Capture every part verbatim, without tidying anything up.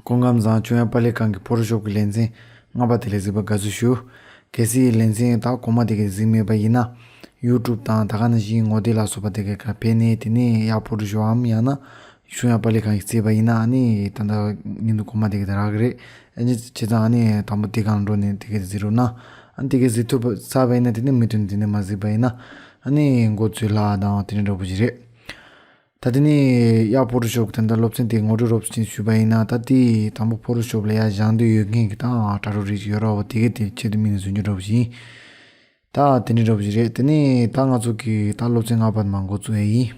སྐུ་ཁམས་བཟང་། ཆོས་དབྱངས་དཔར་ལེན་ཁང་གི་ཕོ་ཊོ་ཤོབ་ཀྱི་ལེ་ཚན་ལྔ་པ་དེ་ལ་གཟིགས་པར་དགའ་བསུ་ཞུ། གལ་སྲིད་ལེ་ཚན་ད་གོང་མ་དེ་ག་གཟིགས་མེད་པ་ཡིན་ན། ཡུ་ཊུབ་དང་ད་ག་ནང་བཞིན་ངོ་དེབ་ལ་སོགས་པ་དེ་ག་ག་ཕེབས་ནས་དེ་ནས་ཡར་ཕོ་ཊོ་ཤོབ་འམ་ཡང་ན་ཆོས་དབྱངས་དཔར་ལེན་ཁང་གི་གཟིགས་པ་ཡིན་ན། ཨ་ནི་ད་ལྟ་ཉིན་དུ་གོང་མ་དེ་ག་དེ་རག་གི་རེད། ཨ་ནི་བྱས་ཙང་ཨ་ནི་དང་པོ་དེ་ག་ལ་འགྲོ་ནས་དེ་ག་དེ་གཟིགས་རོགས་གནང་། ཨ་ནི་དེ་ག་གཟིགས་ཐུབ་པ་ཚར་བ་ཡིན་ན། དེ་ནས་མུ་མཐུད་དེ་ནས་མ་གཟིགས་པ་ཡིན་ན། ཨ་ནི་མགོ་ཚོས་ལྷག་དང་དེ་འདྲ་འདྲ་པོ་ཞིག་རེད། ད་དེ་ནས་ཡར་ཕོ་ཊོ་ཤོབ་ཀྱི་ད་ལྟ་སློབ་ཚན་དེ་ངོ་སྤྲོད་རོབ་ཙམ་ཞུས་པ་ཡིན་ན། ད་དེ་དང་པོ་ཕོ་ཊོ་ཤོབ་ལ་ཡར་སྦྱང་འདོད་ཡོད་མཁན་གྱི་ད་དྲ་གྲོགས་རིགས་ཅིག་ཡོད་ར་བ། དེ་གས་དེ་ཆེད་དུ་དམིགས་ནས་བཟོ་རྒྱུ་འདྲ་པོ་ཞིག་ཡིན། ད་དེ་འདྲ་འདྲ་པོ་ཞིག་རེད། དེ་ནས་ད་ང་ཚོ་གི་ད་སློབ་ཚན་ལྔ་པ་མར་འགོ་བཙུགས་ཡས་ཡིན།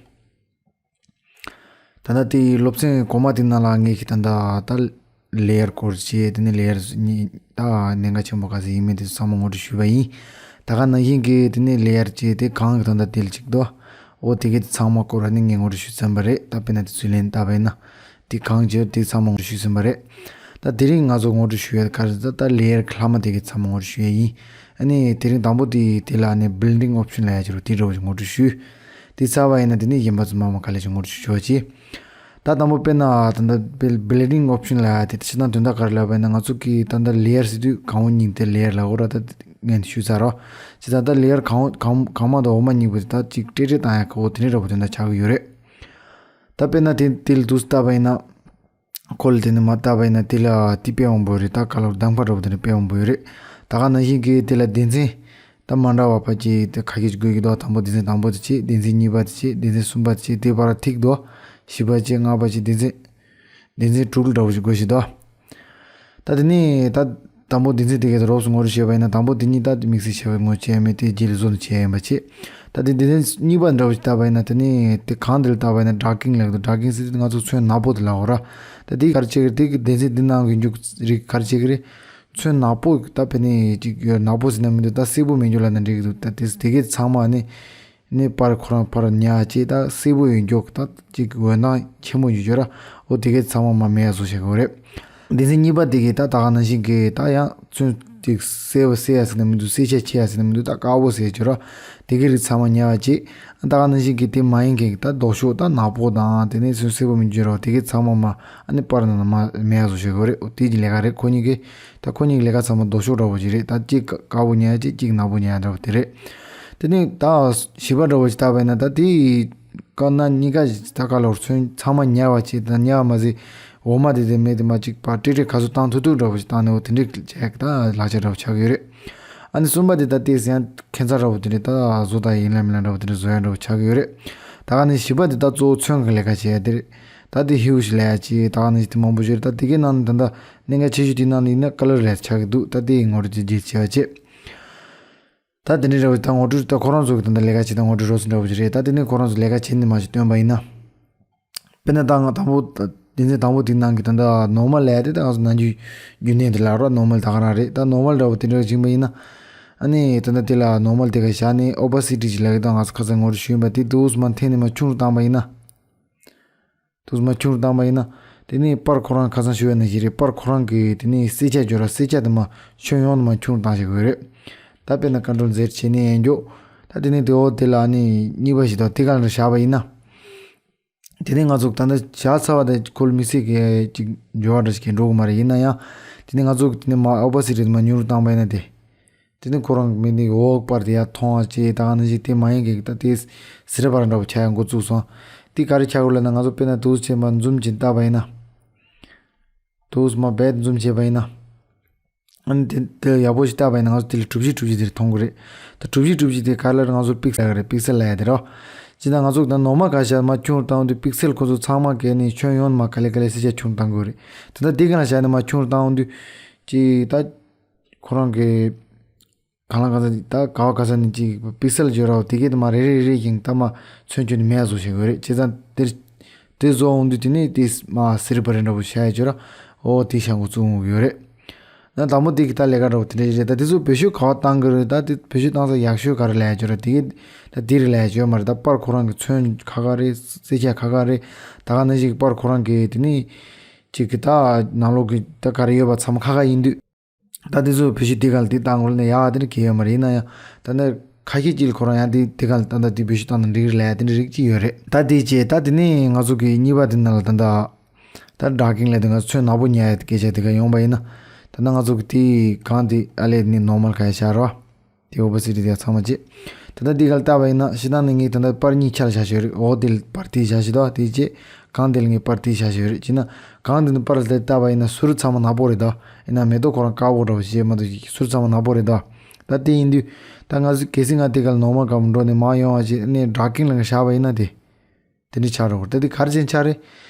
ད་ལྟ་དེ་སློབ་ཚན་གོང་མ་དེ་ནང་ལ་ངས་ཀྱི་ད་ལྟ་ད་ལེ་ཡར་སྐོར་བྱས། དེ་ནས་ལེ་ཡར་གཉིས་ད་གནད་འགག་ཆེན་པོ་ག་ཚོད་ཡིན་མིན་དེ་ཚང་མ་ངོ་སྤྲོད་ཞུས་པ་ཡིན། ད་ག་ནང་བཞིན་གྱི་དེ་ནས་ལེ་ཡར་བྱས་དེ་གང་གི་ད་ལྟ་དེ་ལ་གཅིག་འདུག་འོ་དེ་གས་དེ་ཚང་མ་སྐོར་ནས་ངས་ངོ་སྤྲོད་ཞུས་ཚར་བ་རེད། ད་དཔེར་ན་དེ་ཚོ་ལན་བཏབ་པ་ཡིན་ན། དེ་གང་བྱས་དེ་ཚང་མ་ངོ་སྤྲོད་ཞུས་ཟིན་པ་རེད། ད་དེ་རིང་ང་ཚོ་ངོ་སྤྲོད་ཞུ་ཡ་ག་རེ་ད་ད་ལེ་ཡར་གྱི་ལྷག་མ་དེ་གས་ཚང་མ་ངོ་སྤྲོད་ཞུ་ཡ་ཡིན། ཨ་ནི་དེ་རིང་དང་པོ་དེ་དེ་ལ་ནི་བྷི་ལི་ཌིང་ཨོབ་ཤན་ལབ་ཡ་ཅིག་རེད། དེ་འདྲ་བོ་ཞིག་ངོ་སྤྲོད་ཞུས། དེ་ཚར་བ་ཡིན་ན་དེ་ནས་གཞན་པ་ཚོ་མང་མང་ག་ལེར་ཅིག་ངོ་སྤྲོད་ཞུ་བ་བྱེད། ད་དང་པོ་དཔེར་ན་ད་ལྟ་བྷི་ལི་ཌིང་ཨོབ་ཤན་ལབ་ཡ་དེ་ད་ཕྱི་ནང་དོན་དག་ག་རེ་ལབ་པ་ཡིན་ན། ང་ཚོ་གིས་ད་ལྟ་ལེ་ཡར་ཟེར་དུས་གང་བོ་གཉིས་དེ་ལེ་ཡར་ལབ་དགོས་ར། ད་ངས་ཞུས་ཚར་རོ། བྱས་ཙང་ད་ལེ་ཡར་གང་བོ་གང་གང་མ་དང་འོག་མ་གཉིས་པོ་དེ་ད་ཅིག་ཀྲེ་ཀྲེ་བཏང་ཡ་ག་བོ་དེ་འདྲ་འདྲ་པོ་དོན་དག་ཆགས་ཀྱི་ཡོད་རེད། ད་དཔེར་ན་དེ་དེ་ལ་འདུག་སེ་བལྟས་པ་ཡིན་ན། ཁོ་ལ་དེ་ནས་མར་བལྟས་པ་ཡིན་ན་དེ་ལ་དེ་དཔེ་མང་པོ་རེད། ད་ཁ་ལོ་གདམ་ཁ་འདྲ་པོ་དེ་འདྲ་དཔེ་མང་པོ་ཡོད་རེད། ད་ག་ནང་བཞིན་གྱི་དེ་ལ་སྡེ་ཚན་ད་མ་འདྲ་བ་ཕལ་ཆེར་དེ་ཁ་ཤས་ཅིག་དགོས་ཀྱི་འདུག་དང་པོ་སྡེ་ཚན་དང་པོ་དེ་བྱས། སྡེ་ཚན་གཉིས་པ་དེ་བྱས། སྡེ་ཚན་གསུམ་པ་དེ་བྱས། དེ་བར་ཐིག་འདུག་བཞི་པ་བྱས། ལྔ་པ་བྱས། སྡེ་ཚན་སྡེ་ཚན་དྲུག་འདྲ་པོ་ཞིག་དགོས་ཤིག་འདུག་ད་དེ་ནས་ད་དང་པོ་སྡེ་ཚན་དེ་གས་དེ་རོབ་ཙམ་ངོ་སྤྲོད་བྱས་པ་ཡིན་ན། དང་པོ་དེ་གཉིས་ད་དམིགས་བསལ་བྱས་པའི་ངོ་བྱས་མེད། དེ་རྗེས་ལ་བཟོ་ནས་བྱས་ཡིན་པ་བྱས། ད་དེ་སྡེ་ཚན་གཉིས་པ་འདྲ་པོ་ཞིག་བལྟས་པ་ཡིན་ན། དེ་ནས་དེ་གང་དེ་ལ་བལྟས་པ་ཡིན་ན་ཌ་རག་ཀིང་ལབ་ཀྱི་འདུག་ཌ་རག་ཀིང་ཟེར་དུས་ང་ཚོ་ཚོན་ནག་པོ་དེ་ལབ་དགོས་ར། ད་དེ་ག་རེ་བྱེད་ཀྱི་རེད། དེ་གི་སྡེ་ཚན་འདི་ནང་གི་འཇུག་རིགས་ག་རེ་བྱེད་ཀྱི་རེད། ཚོན་ནག་པོ་ད་དཔེར་ན་ཅིག་ཡོད། ནག་པོ་ཟེར་ན་མི་འདུག་ད་སེར་པོ་མེད་རྒྱུ་ལབ་ན་འགྲིག་གི་འདུག་ད་དེ་དེ་གས་ཚང་མ་ནི་ནི་པར་ཁོ་རང་པར་ཉར་བྱས། ད་སེར་པོ་ཡོད་རྒྱུ་ད་ཅིག་འོད་མདངས་ཆེན་པོ་ཡོད་རྒྱུ་ར། འོ་དེ་གས་ཚང་མ་མར་མེད་ཡ་བཟོ་བྱེད་དགོས་རེད། སྡེ་ཚན་གཉིས་པ་དེ་གས་ད་ད་ག་ནང་བཞིན་གྱི་ད་ཡང་ཚོན་ཅིག་སེར་བ་སེར་ཡ་ཟེར་ན་མི་འདུག་སེར་ཆ་ཆེ་ཡ་ཟེར་ན་མི་འདུག་ད་དཀར་པོ་ཟེར་རྒྱུ་ར། དེ་གས་རིགས་ཚང་མ་ཉར་བྱས། ད་ག་ནང་བཞིན་གྱི་དེ་མ་ཡིན་མཁན་གྱི་ད་ལྡོག་ཕྱོགས་ད་ནག་པོ་དང་དེ་ནས་ཚོན་སེར་པོ་མི་འདུག་ར། དེ་གས་ཚང་མ་མར་ཨ་ནི་པར་ནང་ན་མར་མེད་ཡ་བཟོ་བྱེད་དགོས་རེད། འོ་དེ་གི་ལས་ཀ་རེད། ཁོ་གཉིས་ཀྱི་ད་ཁོ་གཉིས་ཀྱི་ལས་ཀ་ཚང་མ་ལྡོག་ཕྱོགས་འདྲ་པོ་ཅིག་རེད། ད་གཅིག་དཀར་པོ་ཉར་ཡ་ཅིག་གཅིག་ནག་པོ་ཉར་ཡ་འདྲ་པོ་དེ་རེད། དེ་ནས་ད་བཞི་པ་འདྲ་པོ་ཅིག་བལྟས་པ་ཡིན་ན། ད་དེ་དཀར་ནག་གཉིས་ཀ་ད་ཁ་ལོར་ཚོན་ཚང་མ་ཉར་བ་བྱས། ད་ཉར་བ་མ་ཟད་འོ་མ་དེ་དེ་མེད་དེ་མར་ཅིག་པར་ཀྲེ་ཀྲེ་ག་ཚོད་བཏང་ཐུབ་ཐུབ་འདྲ་པོ་ཅིག་བཏང་ནས། འོ་དེ་འདྲའི་བྱས་ད་ལག་ཆ་འདྲ་པོ་ཆགས་ཀྱི་ཡོད་རེད། ཨ་ནི་གསུམ་པ་དེ་ད་ལྟས་ཡང་ཁྱད་མཚར་འདྲ་པོ་དེ་འདྲ་ད་བཟོ་ལྟ་ཡིན་ལ་མིན་ལ་འདྲ་པོ་དེ་འདྲ་བཟོ་ཡ་འདྲ་པོ་ཆགས་ཀྱི་ཡོད་རེད། ད་ག་ནས་བཞི་པ་དེ་ད་གཙོ་བོ་ཚོན་གྱི་ལས་ཀ་བྱེད་ཡ་དེ་རེད། ད་དེ་ཧིའུ་ཤི་ལབ་ཡ་ཅིག་ད་ག་ནང་བཞིན་དེ་མང་པོ་ཞིག་རེད། ད་དེ་གའི་ནང་ནས་ད་ལྟ་གནད་འགག་ཆེ་ཤོས་དེའི་ནང་ནས་ཡིན་ན་ཀ་ལར་ལབ་ཡ་ཆགས་ཀྱི་འདུག་ད་དེ་ངོ་སྤྲོད་དེ་རྗེས་བྱས་པ་བྱེད། ད་དེ་འདྲའི་འདྲ་པོ་ད་ངོ་སྤྲོད་ད་ཁོ་རང་ཚོ་གི་ད་ལྟ་ལས་ཀ་བྱེད་སྟངས་ངོ་སྤྲོད་རོབ་ཙམ་འདྲ་པོ་ཞིག་རེད། ད་དེ་ནས་ཁོ་རང་ཚོ་ལས་ཀ་བྱེད་ནི་མ་ཞིག་སྟོན་པ་ཡིན་ན། དཔེར་ན་ད་ང་དང་པོ་ད་སྡེ་ཚན་དང་པོ་དེའི་ནང་གི་ད་ལྟ་ནོར་མལ་ལབ་ཡ་དེ་ད་ང་ཚོ་ནམ་རྒྱུན་རྒྱུན་གནས་དེ་ལབ་ར། ནོར་མལ་ད་ག་རང་རེད། ད་ནོར་མལ་འདྲ་པོ་དེ་འདྲ་བྱིན་པ་ཡིན་ན། ཨ་ནི་ད་ལྟ་དེ་ལ་ནོར་མལ་དེ་ག་བཞག་ནས་ཨོ་པ་སི་ཊི་ཅིག་ལབ་ཡ་ད་ང་ཚོ་ཁ་སང་ངོ་སྤྲོད་ཞུས་ཡིན་པ་དེ་འདུག་སེ་མར་འཐེན་ནས་མར་ཆུང་རུ་བཏང་པ་ཡིན་ན། འདུག་སེ་མར་ཆུང་རུ་བཏང་པ་ཡིན་ན། དེ་ནས་པར་ཁོ་རང་ཁ་སང་ཞུ་བ་ནང་བཞིན་རེད། པར་ཁོ་རང་གི་དེ་ནས་གསལ་ཆ་འཇོག་ར། གསལ་ཆ་དེ་མར་ཁྱོན་ཡོངས་ནས་མར་ཆུང་རུ་བཏང་བྱེད་དགོས་རེད། ད་དཔེར་ན་ཀོན་ཊོལ་ཛེཌ་བྱས་ནས་ཡན་འཇོག་ད་དེ་ནས་དེ་འོག་དེ་ལ་ཨ་ནི་གཉིས་པ་ཞིག་དང་དེ་ག་ལ་བཞག་པ་ཡིན་ན། དེ་ནས་ང་ཚོ་ད་ལྟ་བཞག་ཚར་བ་དེ་ཁོ་ལ་དམིགས་བསལ་གྱི་ཅིག་འགྱུར་བ་འདྲ་ཞིག་གི་འགྲོ་གི་མ་རེད། ཡིན་ན་ཡང་དེ་ནས་ང་ཚོ་དེ་ནས་མར་ཨོ་པ་སི་ཊི་དེ་མར་ཉུང་རུ་བཏང་པ་ཡིན་ན། དེ་དེ་ནས་ཁོ་རང་མི་ནི་འོག་པར་དེ་ཡར་མཐོང་བ་བྱས། ད་ག་ནང་བཞིན་དེ་མ་ཡིན་གྱི་ད་དེ་ཟི་ར་པར་འདྲ་པོ་ཆགས་ཡ་འགོ་བཙུགས་སོང་། དེ་ག་རེ་ཆགས་ཡོད་ལབ་ན། ང་ཚོ་དཔེར་ན་འདུག་སེ་བྱས་མར་ཛུམ་བྱས་བལྟས་པ་ཡིན་ན། འདུག་སེ་མར་རྦད་ཛུམ་བྱས་པ་ཡིན་ན། ཨ་ནི་དེ་དེ་ཡག་པོ་ཞིག་བལྟས་པ་ཡིན་ན་ང་ཚོ་དེ་ལ་གྲུ་བཞི་གྲུ་བཞི་དེ་མཐོང་གི་རེད། ད་གྲུ་བཞི་གྲུ་བཞི་དེ་ག་ལ་ང་ཚོ་པིག་སེལ་ལབ་ཀྱི་རེད། པིག་སེལ་ལབ་ཡ་དེ་རེད། ཅི་ད་ང་ཚོ་ད་ནོར་མལ་ག་བཞག་མར་ཆུང་རུ་བཏང་དུས་པིག་སེལ་ཁོ་ཚོ་ཚང་མ་གས་ནས་ཁྱོན་ཡོངས་མར་ག་ལེ་ག་ལེ་གསལ་ཆ་ཆུང་རུ་བཏང་དགོས་རེད། དེ་ད་དེ་ག་ལ་བཞག་ནས་མར་ཆུང་རུ་བཏང་དུས་ཅི་ད་ཁོ་རང་གི་གང་ལ་གང་ས་ད་ག་བ་ག་ས་ནས་ཅིག་པིག་སེལ་བརྗོད་ར་བ་དེ་གས་དེ་མར་རེ་རེ་རེ་བཞིན་ད་མར་ཚོན་ཁྱོན་ནས་མེད་ཡ་བཟོ་བྱེད་དགོས་རེད། བྱས་ཙང་དེར་དེ་བཟོ་འོང་དུས་དེ་ནས་དེ་མར་སི་རི་པ་རེ་འདྲ་པོ་བྱ་ཡ་བརྗོད་ར། འོ་དེ་བྱ་འགོ་བཙུགས་འོང་གི་ཡོད་རེད། ད་དང་པོ་དེ་གི་ད་ལས་ཀ་འདྲ་པོ་དེ་འདྲ་ཞིག་རེད། ད་དེ་ཚོ་བེད་སྤྱོད་ག་བ་བཏང་གི་རེད། ད་དེ་བེད་སྤྱོད་བཏང་ས་ཡག་ཤོས་ག་རེ་ལབ་ཡ་བརྗོད་ར། དེ་གས་ད་དེ་རེད་ལབ་ཡ་བརྗོད་མ་རེད། ད་པར་ཁོ་རང་གི་ཚོན་ཁ་ཁ་རེད། གསལ་ཆ་ཁ་ཁ་རེད། ད་ག་ནང་བཞིན་གྱི་པར་ཁོ་རང་གི་དེ་ནས་ཅིག་གི་ད་ནང་ལོགས་ཀྱི་ད་ག་རེ་ཡོད་པ་ཚང་མ་ཁ་ཁ་ཡིན་དུས། ད་དེ་ཚོ་བེད་སྤྱོད་དེ་ག་ལ་དེ་བཏང་དགོས་ལ་ནས་ཡག་དེ་འདྲ་གལ་ཡོད་མ་རེད། ཡིན་ན་ཡང་ད་ནི་ཁ་ཤས་ཅིག་ལ་ཁོ་རང་ཡང་དེ་དེ་ག་ལ་ད་ལྟ་དེ་བེད་སྤྱོད་བཏང་ན་འགྲིག་རེད་ལབ་ཡ་དེ་འདྲ་རིགས་ཅིག་ཡོད་རེད། ད་དེ་བྱས་ད་དེ་ནས་ང་ཚོ་གི་གཉིས་པ་དེ་ནང་ལ་ད་ལྟ་ ད་ཌར་ཀིང་ལབ་དེ་ང་ཚོ་ཚོན་ནག་པོ་ཉར་ཡ་སྐད་ཆ་དེ་ག་ཡོང་པ་ཡིན་ན། ད་ལྟ་ང་ཚོ་གི་དེ་གང་དེ་ཨ་ལས་ནི་ནོར་མལ་ག་ཡ་བཞག་རོགས། དེ་ཨོ་པོ་སི་ཊི་དེ་ཚང་མ་བྱེད། ད་ལྟ་འདི་ག་ལ་བལྟས་པ་ཡིན་ན་ཤི་ད་ནི་ངས་ད་ལྟ་པར་གཉིས་ཆ་ལ་བཞག་ཤོད་རེད། འོ་དེ་ལ་པར་དེ་བཞག་ཤི་ད་དེ་བྱེད། གང་དེ་ལ་ངས་པར་དེ་བཞག་ཤོད་རེད་ཅེ་ན། གང་དེ་ནི་པར་ལ་བལྟས་པ་ཡིན་ན་ཟུར་ཚང་མ་ནག་པོ་རེད་ད། ཡིན་ན་མེ་ཏོག་ཁོ་རང་དཀར་པོ་འདྲ་བོ་ཞེས་མ་གཏོགས་ཟུར་ཚང་མ་ནག་པོ་རེད་ད། ད་དེ་ཡིན་དུས། ད་ང་ཚོ་གལ་སྲིད་ང་དེ་ག་ལ་ནོར་མལ་ག་མ་འགྲོ་ནས་མ་ཡོང་བ་བྱེད་ནས་ཌར་ཀིང་ལ་ང་བཞག་པ་ཡིན་ན་དེ། དེ་འདྲ་ཆགས་འགྲོ་གི་རེད། ད་དེ་ག་རེ་བྱས་ནས་ཆགས་རེད།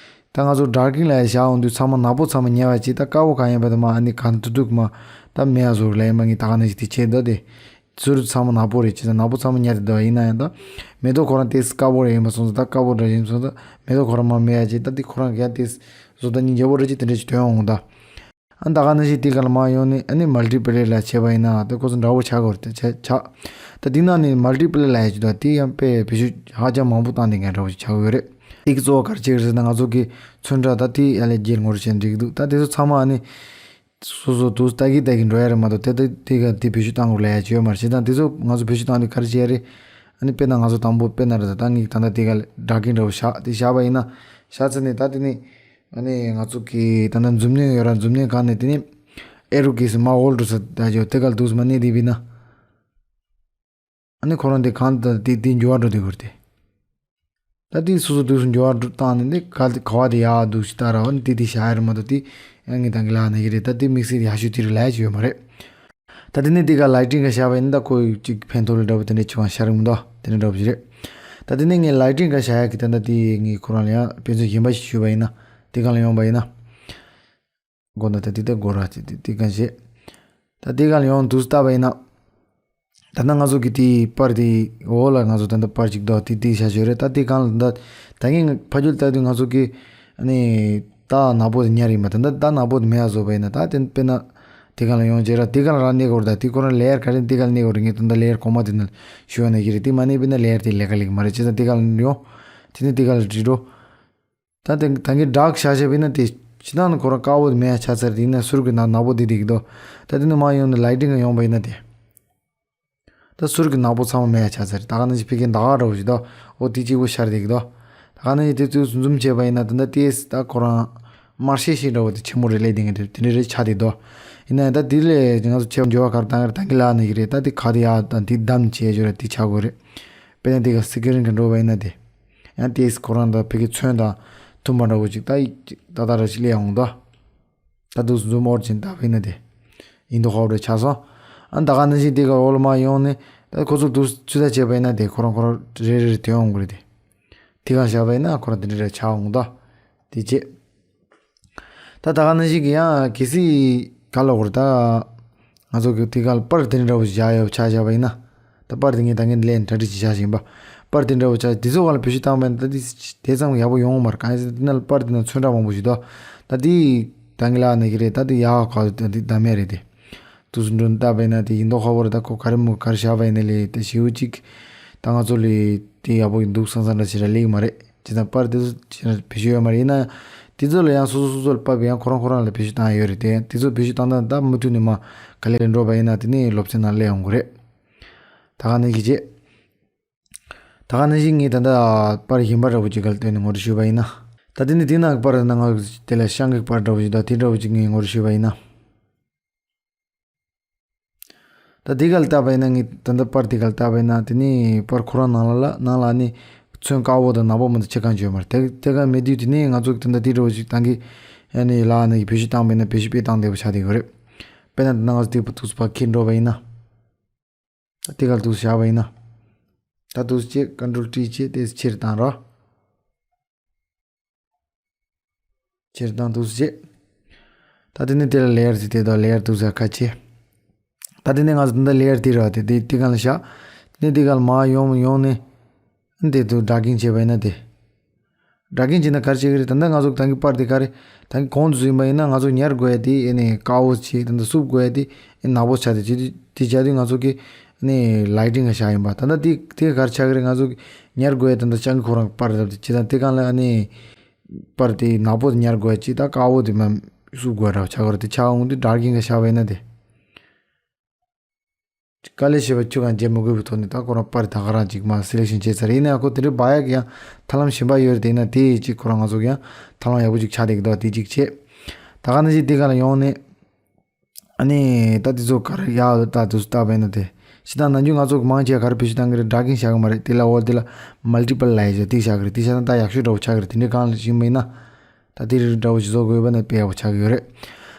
ད་ང་ཚོ་ཌར་ཀིང་ལ་ཡ་བཞག་འོང་དུས་ཚང་མ་ནག་པོ་ཚང་མ་ཉལ་བ་ཅིག་ད་དཀར་པོ་གང་ཡིན་པ་དེ་མ་ཨ་ནི་གང་ཐུག་ཐུག་མ། ད་མེད་ཡ་བཟོ་ལ་ཡིན་མ་ངས་ད་ག་ནང་བཞིན་དེ་བྱས་འདུག་དེ། ཟུར་ཚང་མ་ནག་པོ་རེད་ཅེས་ད་ནག་པོ་ཚང་མ་ཉལ་དེ་འདུག་ཡིན་ན་ཡང་ད། མེ་ཏོག་ཁོ་རང་དེ་དཀར་པོ་རེད་ཡིན་པ་སོང་ཙང་ད་དཀར་པོ་འདྲ་ཡིན་སོང་ཙང་མེ་ཏོག་ཁོ་རང་མ་མེད་ཡ་ཅིག་ད་དེ་ཁོ་རང་ག་དེ། བཟོ་ད་ཉིན་རྒྱལ་པོ་རེད་ཅིག་དེ་འདྲ་ཞིག་ཐོན་འོང་ད། ཨ་ད་ག་ནང་བཞིན་དེ་ག་ལ་མ་ཡོང་ནས་ཨ་ནི་མལ་ཊི་པི་ལེ་ལ་བྱས་པ་ཡིན་ན་ད་ཁོ་ཚོ་འདྲ་བོ་ཆགས་དགོས་རེད་ད་ཆགས་ཆགས། ད་དེ་ནང་ནས་མལ་ཊི་པི་ལེ་ལ་ཡ་ཅིག་ད་དེ་ཡང་དཔེ་བེད་སྤྱོད་ཧ་ཅང་མང་པོ་བཏང་དེ་འགན་འདྲ་བོ་ཞིག་ཆགས་ཡོད་རེད། དེ་གི་གཙོ་བོ་ག་རེ་བྱེད་ཀྱི་རེད་ཟེར་ན་ང་ཚོ་གི་ཚོན་ཁྲ་ད་དེ་ཡ་ལས་རྒྱལ་ངོ་རུ་བྱས་འགྲིག་གི་འདུག་ད་དེ་ཚོ་ཚང་མ་ཨ་ནི། སོ་སོ་དུ་ལྟ་གི་ལྟ་གི་འགྲོ་ཡ་རེད་མ་གཏོགས་དེ་ལྟ་དེ་ག་དེ་བེད་སྤྱོད་བཏང་དགོས་ལ་ཡ་ཅིག་ཡོད་མ་རེད་བྱས་ཙང་དེ་ཚོ་ང་ཚོ་བེད་སྤྱོད་བཏང་དུས་ག་རེ་བྱེད་ཡ་རེད། ཨ་ནི་དཔེར་ན་ང་ཚོ་དང་པོ་དཔེར་ན་རེད་ད་ད་ངས་ད་ལྟ་དེ་ག་ལ་ཌར་ཀིང་འདྲ་བོ་བཞག་དེ་བཞག་པ་ཡིན་ན། བཞག་ཚར་ནས་ད་དེ་ནི། ཨ་ནི་ང་ཚོ་གི་ད་ལྟ་མཛུབ་གནོན་ཡོད་ར་མཛུབ་གནོན་གང་ནས་དེ་ནི། ཨེ་རོ་གིས་མ་འོལ་འགྲོ་ས་ད་ཅོ་དེ་ག་ལ་འདུག་སེ་མ་གནས་དེ་བི་ན། ཨ་ནི་ཁོ་རང་དེ་གང་ད་དེ་དེ་འགྱུར་བ་འགྲོ་དེ་གུར་དེ། ད་དེ་སོ་སོ་འདུག་སེ་འགྱུར་བ་འགྲོ་བཏང་ནས་ནི་ག་དེ་ག་བ་དེ་ཡག་འདུག་ཞིག་ལྟ་ར་བ་ནི་དེ་དེ་བཞག་ཡ་རེད་མ་གཏོགས་དེ། ཡང་ངས་ད་གི་ལ་ནི་གི་རེད་ད་དེ་དམིགས་བསལ་ཡག་ཤོས་དེ་རུ་ལ་ཡ་ཅིག་ཡོད་མ་རེད། ད་དེ་ནས་དེ་ག་ལའི་ཊིང་ག་བཞག་པ་ཡིན་ན་ད་ཁོ་ཅིག་ཕན་ཐོགས་ལ་འདྲ་བོ་དེ་འདྲ་ཆེ་བ་ཤར་གི་མི་འདུག་དེ་འདྲ་འདྲ་བོ་ཞིག་རེད། ད་དེ་ནས་ངས་ལའི་ཊིང་ག་བཞག་ཡ་གི་ད་ལྟ་དེ་ངས་ཁོ་རང་ལ་ཡང་དཔེ་མཚོན་གཞན་པ་ཞིག་ཞུས་པ་ཡིན་ན་དེ་ག་ལ་ཡོང་པ་ཡིན་ན། སྒོ་ན་ད་དེ་ད་སྒོ་ར་ཅིག་དེ་དེ་ག་བཞེས། ད་དེ་ག་ལ་ཡོང་དུས་ལྟ་བ་ཡིན་ན། ད་ལྟ་ང་ཚོ་གི་དེའི་པར་དེའི་འོག་ལ་ང་ཚོ་ད་ལྟ་པར་ཅིག་འདུག་དེ་དེ་བཞག་ཞོར་རེད་ད་དེ་གང་ལ་ད། ད་ངས་ཕ་ཇོལ་ལྟ་དུས་ང་ཚོ་གི་ཨ་ནི་རྟ་ནག་པོ་དེ་ཉར་ཡིན་པ་ད་ལྟ་རྟ་ནག་པོ་དེ་མེད་ཡ་བཟོ་བ་ཡིན་ན་ད་དེ་དཔེར་ན། དེ་གང་ལ་ཡོང་རྗེས་ར་དེ་གང་ལ་རང་གནས་དགོས་རེད་ད་དེ་ཁོ་རང་ལེ་ཡར་ག་རེ་དེ་གང་ལ་གནས་དགོས་རེད་ངས་ད་ལྟ་ལེ་ཡར་གོང་མ་དེ་ན་ཞུ་བ་ན་གི་རེད་དེ་མ་གནས་པས་ན་ལེ་ཡར་དེ་ལས་ཀ་ལེགས་མ་རེད་བྱས་ཙང་དེ་གང་ལ་ཡོང་། དེ་ནས་དེ་གང་ལ་འགྲིག་འགྲོ། ད་དེ་ད་གིན་ཌར་ཀི་བཞག་བཞག་པས་ན་དེ་ཕྱི་ནང་ནས་ཁོ་རང་དཀར་པོ་དེ་མེད་ཡ་ཆགས་ཚར་དེ་ཡིན་ན་ཟུར་གི་ནང་ནག་པོ་དེ་དེ་གི་འདུག་ད་དེ་ནས་མ་ཡོང་ནས་ལའི་ཊིང་ག་ཡོང་པ་ཡིན་ན་དེ། ད་ཟུར་གི་ནག་པོ་ཚང་མ་མེད་ཡ་ཆགས་ཚར་ད་ག་ནང་བཞིན་ཕ་གིའི་ཟླ་ག་འདྲ་བོ་ཞིག་འདུག་འོ་དེ་གཅིག་པོ་ཤར་དེ་གི་འདུག་ད་ག་ནང་བཞིན་དེ་ཚོས་ཟུམ་ཟུམ་བྱས་པ་ཡིན་ན་དེ་འདྲ་ཏེས་ད་ཁོ་རང་དམར་ཤེས་ཤེས་འདྲ་བོ་དེ་ཆེན་མོ་རེད་ལས་དེ་གི་དེ་འདྲ་རེད་ཆགས་དེ་འདུག་ཡིན་ན་ཡང་ད་དེ་ལས་ང་ཚོ་ཆེ་བ་འགྱུར་བ་ག་རེ་བཏང་གི་རེད་ད་གི་ལ་ནི་གི་རེད་ད་དེ་ག་དེ་ཡ་ད་དེ་བདམས་བྱས་ཞོར་དེ་ཆགས་དགོས་རེད། དཔེར་ན་དེ་ག་སི་ཀི་རིན་གི་འགྲོ་བ་ཡིན་ན་དེ། ཡང་ཏེས་ཁོ་རང་དང་ཕ་གི་ཚོན་དང་མཐུན་པ་འདྲ་བོ་ཅིག་ད་ཡིག་ཏག་ཏག་ར་ཅིག་སླེབས་ཡོང་ད། ད་དུང་ཟུམ་ཨོར་ཅིན་ད་བས་ན་དེ། ཡིན་དུ་ཧོབ་རེ་ཆགས་སོང་། ཨ་ད་ག་ནང་བཞིན་དེ་ག་འོག་ལ་མ་ཡོང་ནས་ད་ཁོ་ཚོ་དུ་ཚུད་ད་བྱས་པ་ཡིན་ན་དེ་ཁོ་རང་ཁོ་རང་རེ་རེ་རེ་དེ་ཡོང་གི་རེད་དེ། དེ་ག་བཞག་པ་ཡིན་ན་ཁོ་རང་དེ་འདྲ་རེ་ཆགས་འོང་ད། དེ་རྗེས། ད་ད་ག་ནང་བཞིན་གི་ཡང་གལ་སྲིད་ག་ལ་འོར་ད། ང་ཚོ་གི་དེ་ག་ལ་པར་དེ་འདྲ་བོ་བཞག་ཡོད་ཆ་བཞག་པ་ཡིན་ན། ད་པར་དེ་ངས་ད་ངས་ལན་གྲ་སྒྲིག་ཅིག་བྱ་བཞིན་པ། པར་དེ་འདྲ་བོ་བྱ་དེ་ཚོ་ག་ལ་བེད་སྤྱོད་བཏང་བས་ད་དེ་དེ་ཙམ་ཡག་པོ་ཡོང་མ་རེད་གང་ཡིན་ཟེར་དེ་ན་ལ་པར་དེ་ན་ཚོན་ཁྲ་མང་པོ་ཞིག་འདུག་ད་དེ་ད་ངས་ལ་ནི་གི་རེད་ད་དེ་ཡག་ག་དེ་ད་མེད་རེད་དེ། དུ་སུ་འགྲོ་ནི་ལྟ་བས་ན་དེ་ཡིན་མདོག་ཁ་པོ་རེད་ད་ཁོ་ག་རེ་མོ་ག་རེ་བྱ་བས་ནི་ལས་དེ་ཞེའུ་ཅིག་ད་ང་ཚོ་ལས་དེ་ཡག་པོ་ཡིན་འདུག་བསམ་བསམ་འདྲ་ཞིག་ར་ལེགས་མ་རེད། བྱས་ཙང་པར་དེ་ཚོ་བྱས་ན་བེད་སྤྱོད་ཡོད་མ་རེད། ཡིན་ན་ཡང་དེ་ཚོ་ལ་ཡང་སོ་སོ་སོ་སོ་ལ་བབས་ཡང་ཁོ་རང་ཁོ་རང་ལ་བེད་སྤྱོད་བཏང་ཡ་ཡོད་རེད་དེ་དེ་ཚོ་བེད་སྤྱོད་བཏང་སྟངས་ད་མུ་མཐུད་ནས་མ་ག་ལེར་འགྲོ་བ་ཡིན་ན་དེ་ནས་སློབ་ཚན་ནང་སླེབས་ཡོང་གི་རེད། ད་ག་ནས་ཀྱི་རྗེས། ད་ག་ནང་བཞིན་ངས་ད་ལྟ་པར་གཞན་པ་འདྲ་བོ་ཅིག་ག་ལ་བཏོན་ནས་ངོ་སྤྲོད་ཞུས་པ་ཡིན་ན། ད་དེ་ནས་དེ་ནང་གི་པར་ནང་ང་དེ་ལ་ཤང་གི་པར་འདྲ་བོ་ཞིག་དང་དེ་འདྲ་བོ་ཅིག་ངས་ངོ་སྤྲོད་ཞུས་པ་ཡིན་ན། ད་དེ་ག་ལ་བལྟས་པ་ཡིན་ན་ངས་ད་ལྟ་པར་དེ་ག་ལ་བལྟས་པ་ཡིན་ན་དེ་ནས་པར་ཁོ་རང་ནང་ལ་ལ་ནང་ལ་ནི་ཚོན་དཀར་པོ་དང་ནག་པོ་མ་གཏོགས་ཕྱེད་ཀ་ཅིག་ཡོད་མ་རེད། དེ་དེ་ག་མེད་དུས་དེ་ནས་ང་ཚོ་ད་ལྟ་དེ་འདྲ་བོ་ཞིག་བཏང་གི་ཨ་ནི་ལ་ནི་བེད་སྤྱོད་བཏང་པ་ཡིན་ན་བེད་སྤྱོད་དཔེ་བཏང་བདེ་པོ་ཆགས་བསྡད་ཡོད་རེད། དཔེར་ན་ད་ང་ཚོ་དེ་པར་ཐུགས་སུ་ཕར་འཁྱེར་འགྲོ་བ་ཡིན་ན། ད་དེ་ག་ལ་འདུག་བཞག་པ་ཡིན་ན། ད་འདུག་བྱས་ཀོན་ཊོལ་ཊི་བྱས་དེ་ཕྱིར་བཏང་རོགས། ཕྱིར་བཏང་འདུག་བྱས། ད་དེ་ནས་དེ་ལ་ལེ་ཡར་ཟེར་དེ་དང་ལེ་ཡར་འདུག་ཟེར་ཁ་ཕྱེ། ད་དེ་ནས་ང་ཚོ་ད་ལྟ་ལེ་ཡར་དེ་ར་དེ་དེ་དེ་ག་ལ་བཞག་དེ་ནས་དེ་ག་ལ་མར་ཡོང་ཡོང་ནས། དེ་དུ་ཌར་ཀིང་བྱས་པ་ཡིན་ན་དེ། ཌར་ཀིང་བྱས་ན་ག་རེ་བྱེད་ཀྱི་རེད། ད་ལྟ་ང་ཚོ་ད་གིན་པར་དེ་ག་རེ། ད་གིན་གོང་དུ་བཟོས་ཡིན་པ་ཡིན་ན་ང་ཚོ་ཉར་དགོས་ཡ་དེ་ཨེ་ནས་དཀར་པོ་བྱས་ད་ལྟ་བསུབ་དགོས་ཡ་དེ་ཨེ་ནག་པོ་ཆགས་ཏེ་བྱེད་དུས་དེ་བྱ་དུས་ང་ཚོ་གི་ཨེ་ནས་ལའི་ཊིང་ག་བཞག་ཡིན་པ་ད་ལྟ་དེ་དེ་ག་རེ་ཆགས་ཀྱི་རེད། ང་ཚོ་གི་ཉར་དགོས་ཡ་ད་ལྟ་སྤྱང་ཀི་ཁོ་རང་གི་པར་རེད་ད་བྱེད་ད་དེ་གང་ལ་ཨེ་ནས་པར་དེ་ནག་པོ་དེ་ཉར་དགོས་ཡ་ཅིག་ད་དཀར་པོ་དེ་མ་བསུབ་དགོས་ཡ་འདྲ་བ་ཆགས་ཀྱི་རེད། དེ་ཆགས་འོང་དུས་ཌར་ཀིང་ག་བཞག་པ་ཡིན་ན་དེ། དཀའ་ལས་བྱས་པ་ཁྱོད་གང་བྱེད་མི་དགོས་པའི་ཐོག་ནས་ད་ཁོ་རང་པར་ད་ག་རང་ཅིག་མ་སེ་ལེག་ཤན་བྱས་ཚར། ཡིན་ན་ཡང་ཁོ་དེ་འདྲའི་སྦ་ཡག་གི་ཡང་ཐབས་ལམ་གཞན་པ་ཡོད་རེད། དེ་ཡིན་ན་དེ་ཅིག་ཁོ་རང་ང་ཚོ་གི་ཡང་ཐབས་ལམ་ཡག་པོ་ཅིག་ཆགས་བསྡད་ཀྱི་འདུག་དེ་ཅིག་བྱས། ད་ག་ནང་བཞིན་དེ་ག་ལ་ཡོང་ནས། ཨ་ནི་ད་དེ་ཚོ་ག་རེ་ཡག་ད་དུ་ལྟ་བས་ན་དེ་ཕྱི་དང་ནང་རྒྱུན་ང་ཚོ་མང་ཆེ་ག་རེ་བེད་སྤྱོད་བཏང་གི་རེད། ཌ་ར་གིང་བྱ་གི་མ་རེད། དེ་ལ་འོ་དེ་ལ་མལ་ཊི་པལ་ལ་ཡ་བྱ་དེ་བྱ་གི་རེད། དེ་བྱ་ན་ད་ཡག་ཤོས་འདྲ་བོ་ཆགས་གི་རེད། དེ་འདྲའི་གང་ལ་ཞིག་མིན་ན། ད་དེ་རིགས་འདྲ་བོ་ཞིག་བཟོ་དགོས་པ་ན་དཔེ་ཡག་པོ་ཆགས་ཀྱི་ཡོད་རེད།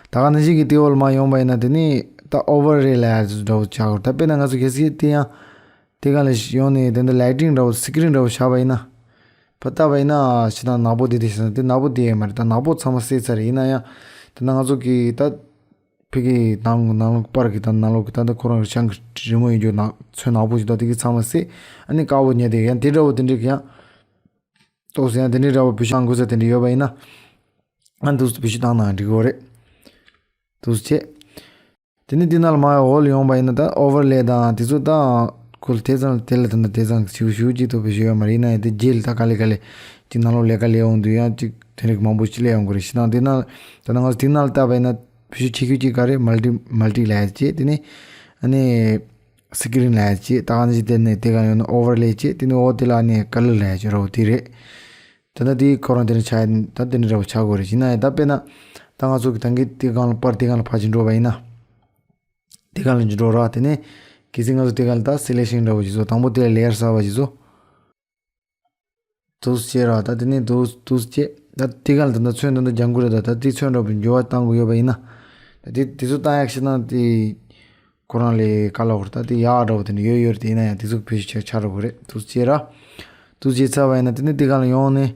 ད་ག་ནང་བཞིན་གྱི་དེ་འོག་ལ་མ་ཡོང་བ་ཡིན་ན་དེ་ནི་ད་ཨོ་ཝར་ལེ་ལ་ཡ་འདྲ་བོ་ཆགས་དགོས། ད་དཔེར་ན་ང་ཚོ་གལ་སྲིད་དེ་ཡང་དེ་ག་ལ་ཡོང་ནས་དེ་འདྲ་ལའི་ཊིང་འདྲ་བོ་སི་ཀི་རིན་འདྲ་བོ་བཞག་པ་ཡིན་ན། ཕ་ལྟ་བ་ཡིན་ན་ཕྱི་ནང་ནག་པོ་དེ་དེ་ཟེར་ན་དེ་ནག་པོ་དེ་ཡང་མ་རེད། ད་ནག་པོ་ཚང་མ་བསྲེས་ཚར་རེད། ཡིན་ན་ཡང་དེ་ན་ང་ཚོ་གི་ད་ཕི་གི་ནང་ནང་ལོགས་པར་གི་ད་ནང་ལོགས་གི་ད་ད་ཁོ་རང་གི་ཤང་གི་རི་མོ་ཡིན་རྒྱུ་ན་ཚོན་ནག་པོ་ཞིག་ད་དེ་གི་ཚང་མ་བསྲེས། ཨ་ནི་དཀར་པོ་ཉལ་དེ་ཡང་དེ་འདྲ་བོ་དེ་འདྲ་གི་ཡང་ཏོག་ཙམ་ཡང་དེ་འདྲའི་འདྲ་བོ་བེད་སྤྱོད་བཏང་དགོས་ས་དེ་འདྲ་ཡོད་པ་ཡིན་ན། ཨ་འདུག་སེ་བེད་སྤྱོད་བཏང་ན་འགྲིག་གི་རེད། འདུག་སེ་བྱས། དེ་ནས་འདི་ནང་ལ་མར་འོག་ལ་ཡོང་པ་ཡིན་ན་ད་ཨོ་ཝར་ལེ་དང་དེ་ཚོ་ད་ཁོ་ལ་དེ་ཙམ་དེ་ལ་ད་ད་དེ་ཙམ་ཞུ་ཞུ་གཅིག་ཐོབ་པའི་ཞུ་ཡོད་མ་རེད། ཡིན་ན་ཡང་དེ་རྗེས་ལ་ད་ག་ལེ་ག་ལེ་ཅིག་ནང་ལོགས་ལས་ཀ་ལས་འོང་དུས་ཡང་ཅིག་དེ་འདྲ་མང་པོ་ཞིག་སླེབས་ཡོང་གི་རེད། ཤི་ན་དེ་ན་ད་ནང་ང་ཚོ་དེ་ནང་ལ་བལྟས་པ་ཡིན་ན་བེད་སྤྱོད་ཆེ་ཤོས་ཅིག་ག་རེ་མལ་ཊི་མལ་ཊི་ལ་ཡ་བྱས། དེ་ནས་ཨ་ནི་སི་ཀི་རིན་ལ་ཡ་བྱས། ད་ག་ནང་བཞིན་དེ་ནས་དེ་ག་ཡོང་ན་ཨོ་ཝར་ལེ་བྱས། དེ་ནས་འོག་དེ་ལ་ཨ་ནི་ཀ་ལར་ལ་ཡ་བྱས་རོགས་དེ་རེད། ད་ལྟ་དེ་ཁོ་རང་དེ་འདྲ་ཆགས་ཡིན། ད་དེ་འདྲ་འདྲ་བོ་ཆགས་དགོས་རེད། ཡིན་ན་ཡང་ད་དཔེར་ན་ད་ང་ཚོ་གི་ད་གིན་དེ་སྒང་ལ་པར་དེ་སྒང་ལ་ཕར་ཅིག་འགྲོ་བ་ཡིན་ན། དེ་སྒང་ལ་ཅིག་འགྲོ་ར། དེ་ནས་གལ་སྲིད་ང་ཚོ་དེ་སྒང་ལ་ད་སེ་ལེག་ཤན་འདྲ་བོ་ཞིག་བཟོ། དང་པོ་དེ་ལ་ལེ་ཡར་གསར་པ་ཞིག་བཟོ། འདུག་སེ་བྱས་ར། ད་དེ་ནས་འདུག་འདུག་སེ་བྱས། ད་དེ་སྒང་ལ་ད་ལྟ་ཚོན་ད་ལྟ་ལྗང་ཁུ་རེད། ད་ད་དེ་ཚོན་འདྲ་བོ་འགྱུར་བ་བཏང་དགོས་ཡོད་པ་ཡིན་ན། ད་དེ་དེ་ཚོ་བཏང་ཡག་ཤི་ན་དེ། ཁོ་རང་ལས་ཀ་ལ་བར་ད་དེ་ཡག་འདྲ་བོ་དེ་འདྲ་ཡོད་ཡོད་རེད། དེ་ཡིན་ན་ཡང་དེ་ཚོ་བེད་སྤྱོད་ཆ་ཆ་རུ་དགོས་རེད། འདུག་སེ་བྱས་ར། འདུག་སེ་བྱས་ཚར་བ་ཡིན་ན་དེ་ནས་དེ་སྒང་ལ་ཡོང་ནས།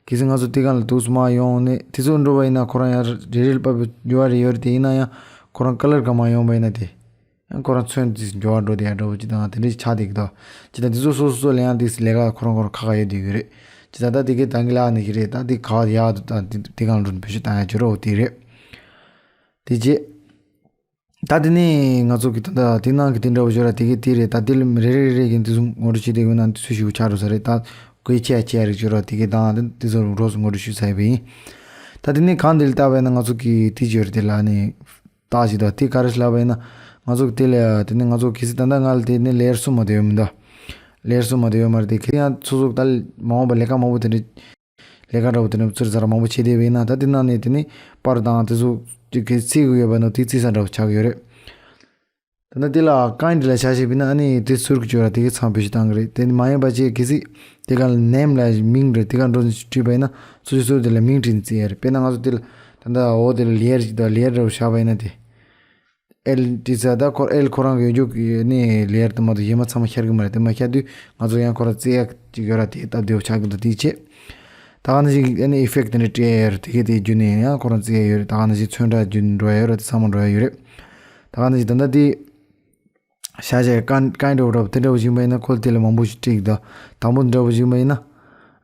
གལ་སྲིད་ང་ཚོ་དེ་སྒང་ལ་འདུག་སེ་མར་ཡོང་ནས་དེ་ཚོ་འགྲོ་བ་ཡིན་ན་ཁོ་རང་ཡང་རེ་རེ་ལ་བབས་པའི་འགྱུར་བ་རེ་ཡོད་རེད། དེ་ཡིན་ན་ཡང་ཁོ་རང་ཀ་ལར་སྒང་མར་ཡོང་བ་ཡིན་ན་དེ། ཡང་ཁོ་རང་ཚོན་དེ་འགྱུར་བ་འགྲོ་དེ་ཡག་འདྲ་བོ་ཅིག་དང་དེ་འདྲ་ཆགས་བསྡད་ཀྱི་འདུག་ཅི་ད་དེ་ཚོ་སོ་སོ་སོ་ལ་ཡང་དེ་ལས་ཀ་ཁོ་རང་ཁོ་རང་ཁག་ཁག་ཡོད་བསྡད་ཀྱི་རེད། ཅི་ད་ད་དེ་གའི་ད་གིན་ལ་ནི་ཞིག་རེད། ད་དེ་ག་བ་ཡག་འདུག་ད་དེ་དེ་སྒང་ལ་འགྲོ་ནས་བེད་སྤྱོད་བཏང་ཡག་འགྱུར་བ་དེ་རེད། དེ་རྗེས། ད་དེ་ནས་ང་ཚོ་གི་ད་ལྟ་དེ་ནང་གི་དེ་འདྲ་བོ་ཞིག་ར། དེ་གའི་དེ་རེད། ད་དེ་ལ་རེ་རེ་རེ་རེ་གི་དེ་ཚོ་ངོ་སྤྲོད་བྱེད་དེ་ཡོད་ན་དེ་ཚོ་ཞིག་ཆགས་འགྲོ་ས་རེད། ད་དགོས་ཆེ་ཆེ་རིགས་ཞིག་ར། དེ་གའི་དང་དེ་ཚོ་རོགས་སུ་ངོ་སྤྲོད་ཞུས་ཚར་ཡོད་པ་ཡིན། ད་དེ་ནས་གང་དེ་ལ་བལྟས་པ་ཡིན་ན་ང་ཚོ་གི་དེ་ཞིག་རེད། དེ་ལ་ནི་རྟགས་ཞིག་འདུག་དེ་ག་རེ་ལབ་པ་ཡིན་ན། ང་ཚོ་གི་དེ་ལ་དེ་ནས་ང་ཚོ་གལ་སྲིད་ད་ལྟ་ང་ལ་དེ་ནས་ལེ་ཡར་གསུམ་མ་དེ་ཡོད་མི་འདུག་ལེ་ཡར་གསུམ་མ་དེ་ཡོད་མ་རེད། དེ་གལ་སྲིད་ཡང་སོ་སོ་ད་མ་འོངས་པ་ལས་ཀ་མང་པོ་དེ་འདྲ། ལས་ཀ་འདྲ་བོ་དེ་འདྲ་ཚུར་ཟ་ར་མང་པོ་བྱེད་བསྡད་པ་ཡིན་ན། ད་དེ་ནང་ནས་དེ་ནི་པར་དང་དེ་ཚོ་དེ་གའི་བརྩི་དགོས་ཡོད་པ་ནོ་དེ་བརྩི་ས་འདྲ་བོ་ཆགས་ཀྱི་ཡོད་རེད། ད་ནི་དེ་ལ་ཀའིན་ཌི་ལ་ཆ་བཞག་པ་ཡིན་ན་ཨ་ནི་དེ་ཟུར་གྱི་ཅོག་ར་དེ་གའི་ཚང་བེད་སྤྱོད་བཏང་གི་རེད། དེ་ནི་མ་ཡིན་པ་བྱས་གལ་སྲིད་དེ་ག་ལ་ནེམ་ལ་མིང་རེད། དེ་ག་འགྲོ་ནས་བྲིས་པ་ཡིན་ན་སོ་སོ་སོ་དེ་ལ་མིང་བྲིས་ནས་བརྩི་ཡ་རེད། དཔེར་ན་ང་ཚོ་དེ་ལ་ད་ལྟ་འོ་དེ་ལ་ལེ་ཡར་ཅིག་དང་ལེ་ཡར་འདྲ་བོ་བཞག་པ་ཡིན་ན་དེ། ཨེལ་ཊི་ས་ད་ཁོ་ཨེལ་ཁོ་རང་གི་ཡོད་རྒྱུ་གི་ནི་ལེ་ཡར་དུ་མ་གཏོགས་གཞན་མ་ཚང་མ་ཤར་གི་མ་རེད། དེ་མ་ཤར་དུས་ང་ཚོ་ཡང་ཁོ་རང་བརྩི་ཡག་ཅིག་ཡོད་ར། དེ་སྟབས་བདེ་བོ་ཆགས་ཀྱི་འདུག་དེའི་ཆེད། ད་ག་ནང་བཞིན་ཨ་ནི་ཨི་ཕེག་དེ་འདྲ་སྤྲད་ཡ་ཡོད་རེད། དེ་གས་དེའི་རྒྱུ་ནས་ཡང་ཁོ་རང་བརྩི་ཡ་ཡོད་རེད། ད་ག་ནང་བཞིན་ཚོན་ཁྲ་རྒྱུ་ནས་འགྲོ་ཡ་ཡོད་རེད། དེ་ཚང་མ་འགྲོ་ཡ་ཡོད་རེད། ད་ག་ནང་བཞིན་ད་ལྟ་དེ། ཤ་ཤ་ཀན་ཀན་འདྲ་བོ་འདྲ་བོ་དེ་འདྲ་བོ་ཞིག་མ་ཡིན་ན་ཁོ་དེ་ལ་མང་པོ་ཞིག་སྤྲད་ཀྱི་འདུག་དང་པོ་འདྲ་བོ་ཞིག་མ་ཡིན་ན།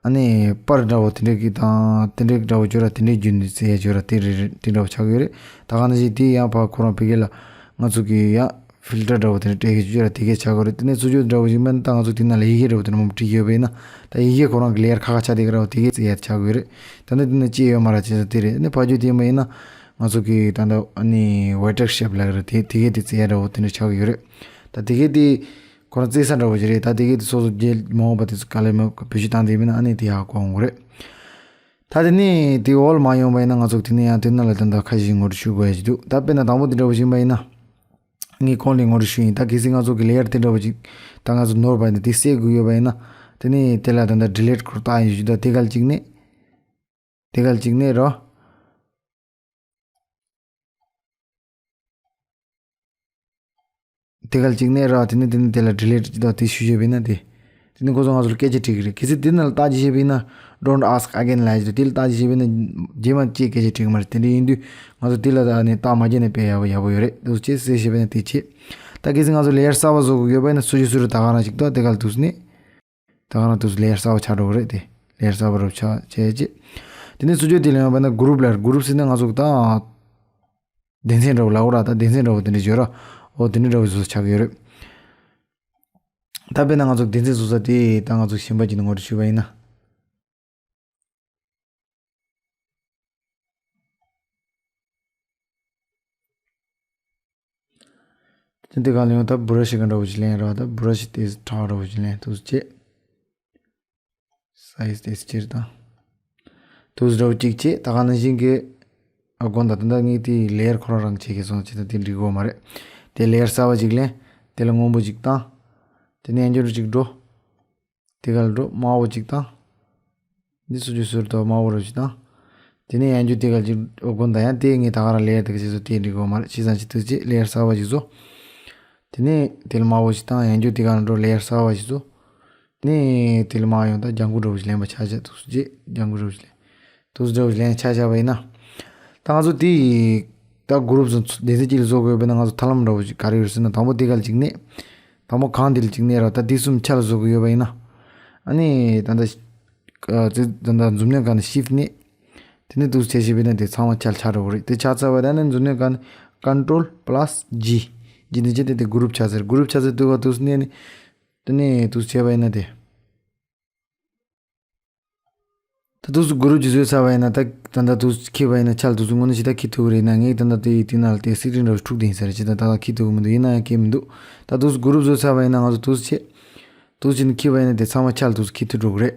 ཨ་ནི་པར་འདྲ་བོ་དེ་འདྲ་གི་དང་དེ་འདྲ་འདྲ་བོ་ཅོག་ར་དེ་འདྲའི་རྒྱུ་ནས་བརྩི་ཡ་ཅོག་ར་དེ་རེ་རེ་དེ་འདྲ་བོ་ཆགས་ཀྱི་ཡོད་རེད། ད་ག་ནང་བཞིན་དེ་ཡང་ཕར་ཁོ་རང་ཕ་གི་ལ་ང་ཚོ་གི་ཡང་ཕིལ་ཊར་འདྲ་བོ་དེ་འདྲ་སྤྲད་ཀྱི་ཅོག་ར་དེ་གས་ཆགས་ཀྱི་ཡོད་རེད། དེ་ནས་ཚུར་ཕྱོགས་འདྲ་བོ་ཞིག་མ་ཡིན་ན་ད་ང་ཚོ་དེ་ནང་ལ་ཡི་གེ་འདྲ་བོ་དེ་འདྲ་མང་པོ་བྲིས་ཀྱི་ཡོད་པ་ཡིན་ན། ད་ཡི་གེ་ཁོ་རང་གི་ལེ་ཡར་ཁ་ཁ་ཆགས་བསྡད་ཀྱི་ར་བ་དེ་གས་བརྩི་ཡ་ཆགས་ཀྱི་ཡོད་རེད། ད་ནི་དེ་ནས་ཅི་ཡོད་མ་ར་བྱས་ས་དེ་རེད། ཨ་ནི་ཕར་ཕྱོགས་དེ་མ་ཡིན་ན་ང་ཚོ་གི་ད་ལྟ་ཨ་ནི་ཝེ་ཊར་ཤེབ་ལབ་ཀྱི་རེད། དེ་དེ་གས་དེ་བརྩི་ཡ་འདྲ་བོ་དེ་འདྲ་ཆགས་ཀྱི་ཡོད་རེད། ད་དེ་གས་དེ་ཁོ་རང་བརྩི་ས་འདྲ་བོ་ཞིག་རེད། ད་དེ་གས་དེ་སོ་སོ་རྒྱལ་མ་འོངས་པ་དེ་ཚོ་ག་ལེར་མ་བེད་སྤྱོད་བཏང་དེ་མིན་ན་ཨ་ནི་དེ་ཡག་གོ་འོང་གི་རེད། ད་དེ་ནས་དེ་འོག་ལ་མ་ཡོང་བ་ཡིན་ན་ང་ཚོ་དེ་ནས་ཡང་དེ་ནང་ལ་ད་ལྟ་ཁ་ཤས་ངོ་སྤྲོད་ཞུ་དགོས་ཡ་ཞིག་འདུག་ད་དཔེར་ན་དང་པོ་དེ་འདྲ་བོ་ཞིག་ཡིན་པ་ཡིན་ན། ངས་གོང་ལ་ངོ་སྤྲོད་ཞུས་ཡིན། ད་གལ་སྲིད་ང་ཚོ་གི་ལེ་ཡར་དེ་འདྲ་བོ་ཅིག་ད་ང་ཚོ་ནོར་བ་ཡིན་ན་དེ་སེལ་དགོས་ཡོད་པ་ཡིན་ན། དེ་ནས་དེ་ལ་ད་ལྟ་ཌི་ལིཊ་སྐོར་བཏང་ཡོད་ཞུ། ད་དེ་ག་ལ་གཅིག་ནས། དེ་ག་ལ་གཅིག་ནས་རོ། དེ་ག་ལ་གཅིག་ནས་ར། དེ་ནས་དེ་ནས་དེ་ལ་ཌི་ལིཊ་ཅིག་དང་དེ་ཞུ་ཞུ་བས་ན་དེ། དེ་ནས་ཁོ་ཚོ་ང་ཚོར་སྐད་ཆ་དྲིས་ཀྱི་རེད། གལ་སྲིད་དེ་ནང་ལ་བརྟག་དཔྱད་བྱས་པས་ན། Don't ask again ལབ་ཀྱི་འདུག་དེ་ལ་བརྟག་དཔྱད་བྱས་པས་ན་རྗེས་མ་ཅིག་སྐད་ཆ་དྲིས་ཀྱི་མ་རེད། དེ་འདྲ་ཡིན་དུས་ང་ཚོ་དེ་ལ་ད་ནས་བརྟག་མ་བྱས་ན་དཔེ་ཡག་པོ་ཡག་པོ་ཡོད་རེད། འདུག་ཅེས་ཟེར་བྱས་པས་ན་དེ་བྱེད། ད་གལ་སྲིད་ང་ཚོ་ལེ་ཡར་གསར་པ་བཟོ་དགོས་ཡོད་པས་ན་སུ་ཞིག་སུ་རུ་ད་ག་རང་ཞིག་ཏོ་དེ་ག་ལ་འདུག་ནས། ད་ག་རང་དུས་སུ་ལེ་ཡར་གསར་པ་ཆགས་འགྲོ་གི་རེད་དེ། ལེ་ཡར་གསར་པ་རུ་ཆགས་བྱས་རྗེས། དེ་ནས་སུ་ཇོ་དེ་ལ་ཡང་བས་ན་གུ་རུབ་ལ་གུ་རུབ་ཟེར་ན་ང་ཚོ་ད། སྡེ་ཚན་འདྲ་བོ་ལ་འོ་ར་ད་སྡེ་ཚན་འདྲ་བོ་དེ་འདྲ་བརྗོད་ར། འོ་དེ་འདྲ་འདྲ་བོ་བཟོ་ཆགས་ཀྱི་ཡོད་རེད། ད་དཔེར་ན་ང་ཚོ་སྡེ་ཚན་བཟོ་ས་དེ་ད་ང་ཚོ་གཞན་པ་ཅིག་ནས་ངོ་སྤྲོད་ཞུས་པ་ཡིན་ན། ཅི་འདི་ག་ལ་ཡོང་ད་བུ་ར་ཤི་ག་འདྲ་བོ་ཅིག་ལེན་ར། ད་བུ་ར་ཤི་དེ་ཁྲ་འདྲ་བོ་ཅིག་ལེན། ཐུགས་རྗེ་ཆེ། སའི་ཛི་དེ་སྤྱིར་བཏང་། ཐུགས་སུ་འདྲ་བོ་གཅིག་བྱས། ད་ག་ནང་བཞིན་གྱི། ཨ་དགོངས་དག་ད་ལྟ་ངས་དེའི་ལེ་ཡར་ཁོ་རང་རང་བྱེད་ཀྱི་སོང་བྱས་ད་དེ་འགྲིག་གོ་མ་རེད། དེ་ལེ་ཡར་གསར་བ་ཅིག་ལེན། དེ་ལ་སྔོན་པོ་ཅིག་བཏང་། དེ་ནས་ཡང་བསྐྱར་ཅིག་འགྲོ། དེ་ག་ལ་འགྲོ། དམར་པོ་ཅིག་བཏང་། འདི་སུ་ཅིག་ཟུར་དུ་དམར་པོ་རུ་ཅིག་བཏང་། དེ་ནས་ཡང་བསྐྱར་དེ་ག་ཅིག་འགྲོ། དགོངས་དག་ཡང་དེ་ངས་ད་ག་རང་ལེ་ཡར་དེ་ག་ཅིག་བཟོ། དེ་འགྲིག་གོ་མ་རེད། བྱས་ཙང་ཅིག་ཐུགས་རྗེ་ཆེ། ལེ་ཡར་གསར་བ་ཅིག་བཟོ། དེ་ནས་དེ་ལ་དམར་པོ་ཅིག་བཏང་། ཡང་བསྐྱར་དེ་ག་ལ་འགྲོ། ལེ་ཡར་གསར་བ་ཅིག་བཟོ། ནས་དེ་ལ་མར་ཡོང་། ད་ལྗང་ཁུ་འདྲ་བོ་ཞིག་ལེན་པ་ཆ་བཞག་ཐུགས་རྗེ་ཆེ། ལྗང་ཁུ་འདྲ་བོ་ཞིག་ལེན། ཐུགས་རྗེ་ཆེ་འདྲ་བོ་ཞིག་ལེན་ཆ་བཞག་པ་ཡིན་ན། ད་ང་ཚོ་དེ་ད་གུ་རུབ་བཟོ་སྡེ་ཚན་གཅིག་ལ་བཟོ་དགོས་པས་ན། ང་ཚོ་ཐབས་ལམ་འདྲ་བོ་ཞིག་ག་རེ་ཡོད་ཟེར་ན། དང་པོ་དེ་ག་ལ་གཅིག་གནོན། དང་པོ་གང་དེ་ལ་གཅིག་གནོན་ར། ད་དེ་གསུམ་ཆ་ལ་བཟོ་དགོས་ཡོད་པ་ཡིན་ན། ཨ་ནི་ད་ད་ད་ད་མཛུབ་གནོན་སྒང་ནས་ཤིཕ་གནོན། དེ་ནས་འདུག་སེ་བྱས་བྱས་པས་ན་དེ་ཚང་མ་ཆ་ལ་ཆགས་འགྲོ་གི་རེད། དེ་ཆགས་ཚར་བ་ད་ནི་མཛུབ་གནོན་སྒང་ནས་ཀོན་ཊོལ་པ་ལ་སི་ཇི། ཇི་འདི་བྱས་ཏེ་དེ་གུ་རུབ་ཆགས་ཚར། གུ་རུབ་ཆགས་ཚར་དུས་ག་འདུག་སེ་གནོན་ནས། དེ་ནས་འདུག་སེ་བྱས་པ་ཡིན་ན་དེ། ད་འདུག་སེ་གུ་རུབ་ཅིག་བཟོས་ཚར་བ་ཡིན་ན། ད་ད་ད་འདུག་སེ་འཁྱེར་བ་ཡིན་ན་ཆ་ལ་འདུག་སེ་དངོས་གནས་ཞེ་དྲག་འཁྱེར་ཐུབ་ཀྱི་རེད་ན། ངས་ད་ད་དེ་དེ་ནང་ལ་དེ་སི་ཀྲིན་འདྲ་བོ་འཁྲུག་བསྡད་ཡིན་ས་རེད། ཅི་ད་ད་ད་འཁྱེར་ཐུབ་ཀྱི་མི་འདུག་ཡིན་ན་ཡང་སྐད་མི་འདུག་ད་འདུག་སེ་གུ་རུབ་བཟོས་ཚར་བ་ཡིན་ན་ང་ཚོ་འདུག་སེ་བྱས། འདུག་སེ་བྱས་ནས་འཁྱེར་བ་ཡིན་ན་དེ་ཚང་མ་ཆ་ལ་འདུག་སེ་འཁྱེར་ཐུབ་འགྲོ་གི་རེད།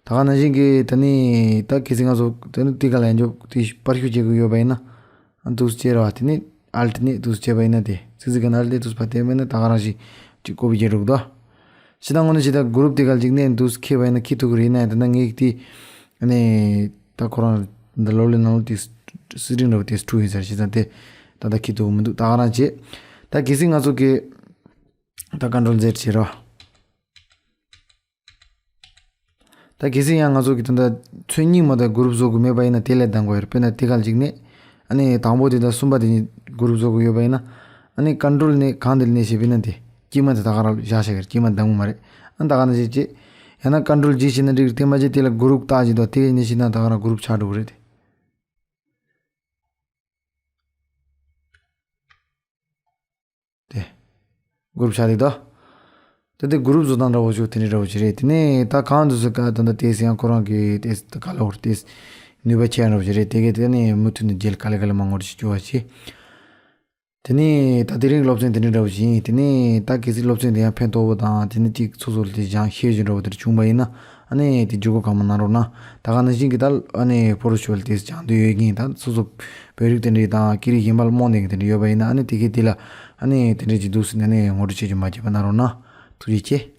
ད་ག་ནང་བཞིན་གྱི་ད་ནི་ད་གལ་སྲིད་ང་ཚོ་ད་ནི་དེ་ག་ལ་ཡང་འཇོག་དེ་པར་བཤུས་བྱེད་དགོས་ཡོད་པ་ཡིན་ན། ཨ་འདུག་སེ་བྱས་ར་བ། དེ་ནས་ཨལ་ཊི་གནོན། འདུག་སེ་བྱས་པ་ཡིན་ན་དེ་ཙི་ཙི་ག་ནང་ལ་དེ་འདུག་སེ་ཕར་བསྟན་པ་ཡིན་ན་ད་ག་རང་བཞིན་ཅིག་ཀོ་པི་བྱེད་འགྲོ་གི་འདུག་ཤི་ད་དངོས་གནས་ཞེ་དྲག་གུ་རུབ་དེ་ག་ལ་གཅིག་གནོན་འདུག་སེ་འཁྱེར་བ་ཡིན་ན་འཁྱེར་ཐུབ་ཀྱི་རེད་ན། ད་ནི་ངས་དེ་ཨ་ནི་ད་ཁོ་རང་འདི་ལོ་ལོན་ནང་ལོ་དེ་སི་ཀྲིན་འདྲ་བོ་དེ་འཁྲུག་ཡིན་ས་རེད། བྱས་ཙང་དེ་ད་ལྟ་འཁྱེར་ཐུབ་ཀྱི་མི་འདུག་ད་ག་རང་བྱས། ད་གལ་སྲིད་ང་ཚོ་གི་ད་ཀོན་ཊོལ་ཛེཌ་བྱེད་ར། ད་གལ་སྲིད་ཡང་ང་ཚོ་གི་ད་ལྟ་ཚོན་སྙིགས་མ་དང་གུ་རུབ་བཟོ་དགོས་མེད་པ་ཡིན་ན་དེ་ལས་ལྡང་དགོས་རེད། དཔེར་ན་དེ་ག་ལ་གཅིག་གནོན། ཨ་ནི་དང་པོ་དེ་དང་གསུམ་པ་དེ་གཉིས་གུ་རུབ་བཟོ་དགོས་ཡོད་པ་ཡིན་ན། ཨ་ནི་ཀོན་ཊོལ་གནོན། གང་དེ་ལ་གནོན་བྱས་པ་ཡིན་ན་དེ་དཀྱིལ་མ་དེ་ད་ག་རང་བཞག་བཞག་གི་རེད། དཀྱིལ་མ་ལྡང་གི་མ་རེད། ཨ་ད་ག་ནང་བཞིན་བྱས། ཡང་ན་ཀོན་ཊོལ་ཇི་བྱས་ན་འགྲིག་རེད། དེ་མ་བྱས་དེ་ལ་གུ་རུབ་རྟགས་ཅིག་འདུག་དེ་ག་གནོན་བྱས་ན་ད་ག་རང་གུ་རུབ་ཆགས་འགྲོ་གི་རེད་དེ། དེ། གུ་རུབ་ཆགས་འདུག་ད། དེ་དེ་གུ་རུབ་བཟོ་སྟངས་འདྲ་བོ་ཅིག་དེ་འདྲ་འདྲ་བོ་ཅིག་རེད། དེ་ནས་ད་གང་འདུག་སེ་ག་ད་ད་དེ་སེ་ཡང་ཁོ་རང་གི་དེ་ད་ག་ལོར་དེ་ནུས་པ་ཆེ་ཡང་འདྲ་བོ་ཅིག་རེད། དེ་གས་དེ་ནས་མུ་མཐུད་ནས་རྗེས་ལ་ག་ལེ་ག་ལེ་མ་ངོ་རེ་ཞིག་བཅུག་པ་བྱས། དེ་ནས་ད་དེ་རིང་སློབ་ཚན་དེ་འདྲ་འདྲ་བོ་ཞིག་ཡིན། དེ་ནས་ད་གལ་སྲིད་སློབ་ཚན་དེ་ཡང་ཕན་ཐོགས་པོ་དང་དེ་ནས་ཅིག་སོ་སོ་ལ་དེ་སྦྱང་ཤེས་ཀྱི་འདྲ་བོ་དེ་འདྲ་བྱུང་བ་ཡིན་ན། ཨ་ནི་དེ་བརྒྱུད་སྐུར་གང་མང་གནང་རོགས་གནང་། ད་ག་ནང་བཞིན་གྱི་ད་ཨ་ནི་ཕོ་ཊོ་ཤོབ་ལ་དེ་སྦྱང་འདོད་ཡོད་མཁན་དང་སོ་སོ་བོད་རིགས་དེ་འདྲ་དང་སྐད་རིགས་གཞན་པ་ལ་རྨོངས་བསྡད་མཁན་དེ་འདྲ་ཡོད་པ་ཡིན་ན། ཨ་ནི་དེ་གས་དེ་ལ་ཨ་ནི་དེ་འདྲ་ཅིག་འདུག་སེ་ཨ་ནི་ངོ་སྤྲོད་བྱེད་རྒྱུ་མ་བརྗེད་པ་གནང་རོགས་གནང་། ཐུགས་རྗེ་ཆེ།